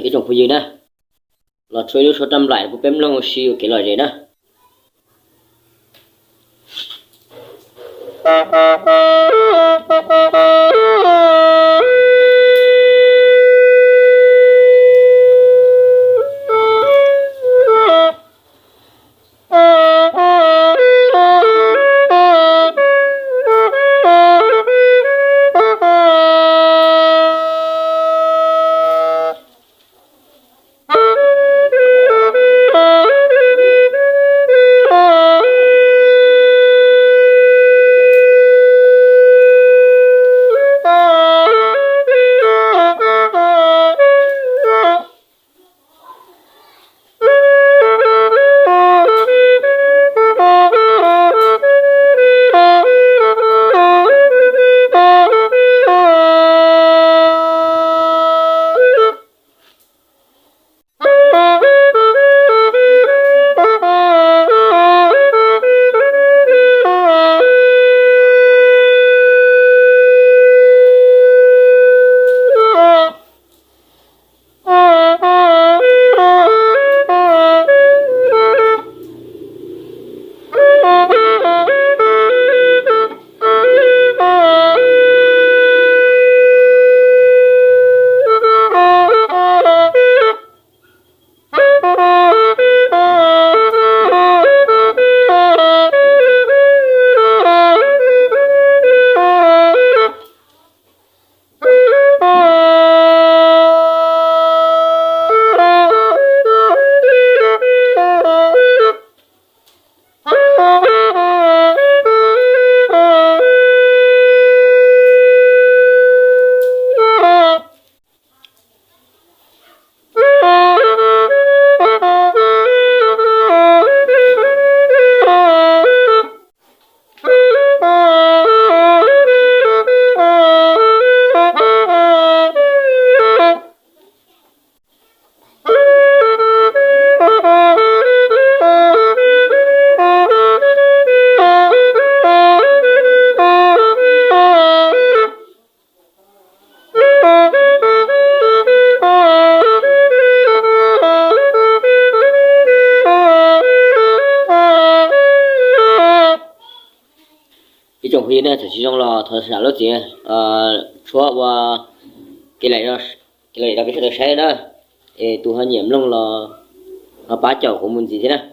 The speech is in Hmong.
Ib tsoom phooj ywg na, los tshuab ib lub suab rab nplaim rau peb mloog ua si ua kev lom zem na. Ib tsoom phooj ywg nej txawm tsis zoo los thov zam lub txim, tshuab ua kev lom zem rau peb sawv daws saib na. Es tus ho nyiam mloog los ho pab caum kuv mus ntxiv thiab na.